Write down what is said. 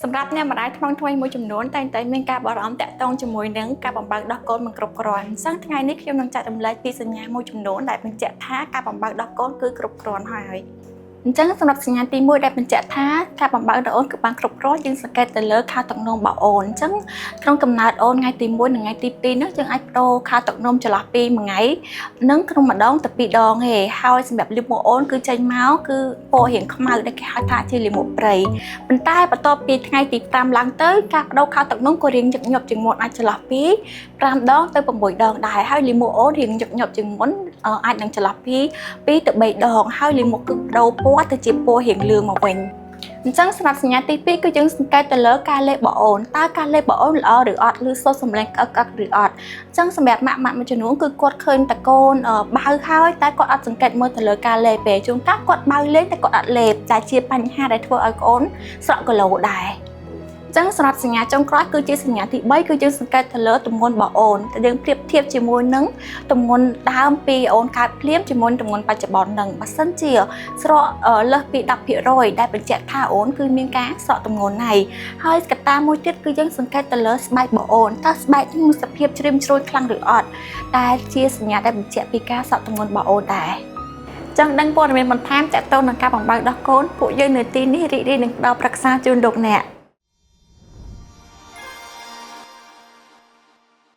សម្រាប់អ្នកម្ដាយថ្មងថ្មីមួយចំនួនតែងតែមានការបារម្ភតាក់ទងជាមួយនឹងការបំបើកដោះកូនមិនគ្រប់គ្រាន់អញ្ចឹងថ្ងៃនេះខ្ញុំនឹងចែករំលែកពីសញ្ញាមួយចំនួនដែលបញ្ជាក់ថាការបំបើកដោះកូនគឺគ្រប់គ្រាន់ហើយអញ្ចឹងសម្រាប់សញ្ញាទី1ដែលបញ្ជាក់ថាការបំបើកដល់អូនគឺបានគ្រប់គ្រាន់យើងសង្កេតទៅលើខោទឹកនោមរបស់អូនអញ្ចឹងក្នុងកំណើតអូនថ្ងៃទី1និងថ្ងៃទី2នោះយើងអាចប្ដូរខោទឹកនោមចន្លោះពីមួយថ្ងៃនិងក្នុងម្ដងទៅពីរដងទេហើយសម្រាប់លាមកអូនគឺចេញមកគឺពណ៌រាងខ្មៅដែលគេហៅថាជាលាមកព្រៃ ប៉ុន្តែបន្ទាប់ពីថ្ងៃទី5ឡើងទៅការបដូរខោទឹកនោមក៏រាងញឹកញាប់ជាងមុនអាចចន្លោះពី5ដងទៅ6ដងដែរហើយលាមកអូនរាងញឹកញាប់ជាងមុនអាចនឹងចន្លោះពី2ទៅ3ដងហើយលាមកគឺបដូរពណ៌ទៅជាពណ៌រាងលឿងមកវិញអញ្ចឹងសម្រាប់សញ្ញាទី2គឺយើងសង្កេតទៅលើការលេបរបស់អូនតើការលេបរបស់អូនល្អឬអត់ឬសូត្រសម្លេងក្អឹកក្អឹកឬអត់អញ្ចឹងសម្រាប់ម៉ាក់ម៉ាក់មួយចំនួនគឺគាត់ឃើញតកូនបៅហើយតែគាត់អត់សង្កេតមើលទៅលើការលេបទេជួនកាលគាត់បៅលេងតែគាត់អត់លេបតែជាបញ្ហាដែលធ្វើឲ្យកូនស្រក់គីឡូដែរអញ្ចឹងសម្រាប់សញ្ញាចុងក្រោយគឺជាសញ្ញាទី3គឺយើងសង្កេតទៅលើទម្ងន់របស់អូនតែយើងប្រៀបធៀបជាមួយនឹងទម្ងន់ដើមពីអូនកើតភ្លាមជាមួយទម្ងន់បច្ចុប្បន្ននឹងបើសិនជាស្រកលើសពី10%ដែលបញ្ជាក់ថាអូនគឺមានការស្រកទម្ងន់ហើយហើយកត្តាមួយទៀតគឺយើងសង្កេតទៅលើស្បែករបស់អូនតើស្បែកនឹងមានសភាពជ្រាមជ្រួយខ្លាំងឬអត់ដែលជាសញ្ញាដែលបញ្ជាក់ពីការស្រកទម្ងន់របស់អូនដែរចង់ដឹងព័ត៌មានបន្ថែមទាក់ទងនឹងការបំបើកដោះកូនពួកយើងនៅទីនេះរីករាយនឹងផ្ដល់ប្រឹក្សាជូនលោកអ្នក។